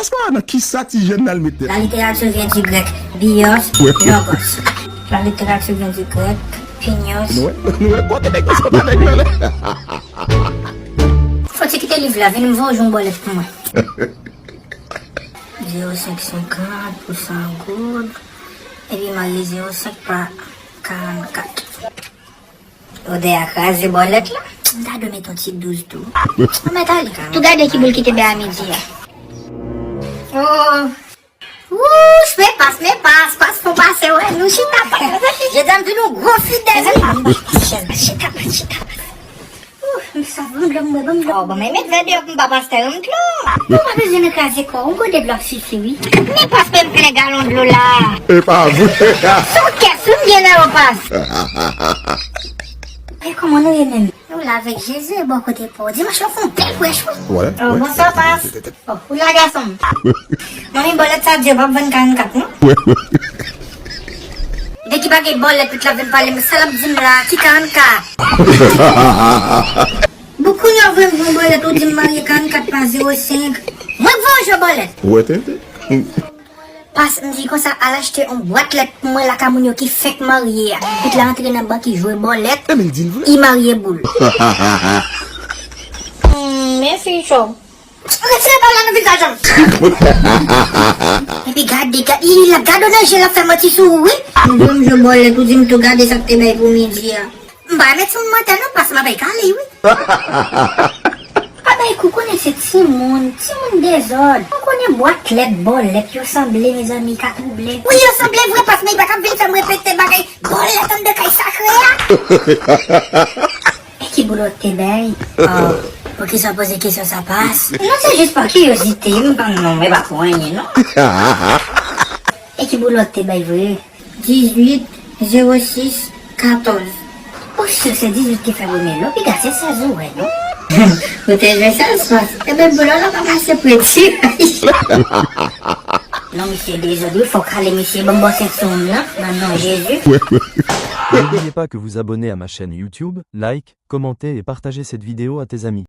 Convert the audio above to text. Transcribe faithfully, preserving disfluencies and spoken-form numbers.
Èske w wè nan kisa ti jèn nan al met tèt? La littérature vient du grec bios, logos. La littérature vient du grec pinios. Nou wè, nou wè kote nèg yo sot avèk yo la. Fò ti kite liv la, vin m voye yon bòlèt pou mwen. Zewo senk senkant pou san goud. Epi marye zewo senk pa karannkat. Odè a kraze bòlèt la. M ta dwe met yon ti douz tou. Ou mèt ale kanmenm. Tou gade ki boul ki te bay a midi a. Oh. Wouch, men pas, men pas, pas fon pase, wè, nou chita pa. Je dam di nou gwo fidèl. Chita pa, chita pa. Ouh, m sòf, ban m dlo, m bwè, ban m dlo. Oh, bon, men met vè deyò pou m pa pastè, m dlo. Ou pa bezwen nan kraze kò, yon gode dlo ap sifi, wi. Men pas, men m plen galon dlo la. E pa vre. Son kès, wi, m gen nan yon pas. E kòman nou ye menm? Nou la avèk Jezi, bò kote pa w. Dimanch lan fè yon bèl prèch, wi. Wè, oh, wè. Bonswa, pas. Oh, ou la, gason m. Manmi, bòlèt sa di yo p ap vann karannkat, non? Wè, wè. Depi ki bagay bòlèt, tout la vin pale, men sa l ap di m la, ki karannkat? Bon, kounye a w voye m yon bòlèt, ou di m marye karannkat pa zewo senk. Mwen k voye w jwe bòlèt. Wè, tenten. Pas, m di konsa, al achte yon bwat lèt pou mwen lakay moun yo ki fenk marye a. Pitit la antre nan bank, li jwe bòlèt, li marye boul. Hmm, men fi cho. Retire bal la nan vizaj an. Epi gade, gade, li la gade w nan je, l ap fè manti sou ou, wi. M di w m jwe bòlèt, ou di m tou gade sa k te bay pou midi a. M pa met sou mantè non, pas m ap bay kale, wi. Pa bay kou, konnen se timoun, timoun dezòd. Ou konnen bwat lèt, bòlèt, yo sanble, mezanmi, ka twouble. Wi, yo sanble vre, pas, men li pa ka vin fè m repete bagay bòlèt anndan kay sakre a. E ki boulòt te bay? Oh, poukisa w poze kesyon sa, pas? Non, se jis pa kiryozite, m pa, non, e pa pou anyen, non. E ki boulòt te bay vre? Dizuit, zewo sis, katòz. Ou si se dizuit ki fè premye lo, piga se sèz ou wè, non? Ou te jwe sèz, pas. Ebyen, boulòt la pa pase premye. Non, misye dezòd, wi, fòk ale, misye, ban m bò sent sou moun nan, nan non Jezi. N'oubliez pas que vous abonner à ma chaîne YouTube, like, commenter et partager cette vidéo à tes amis.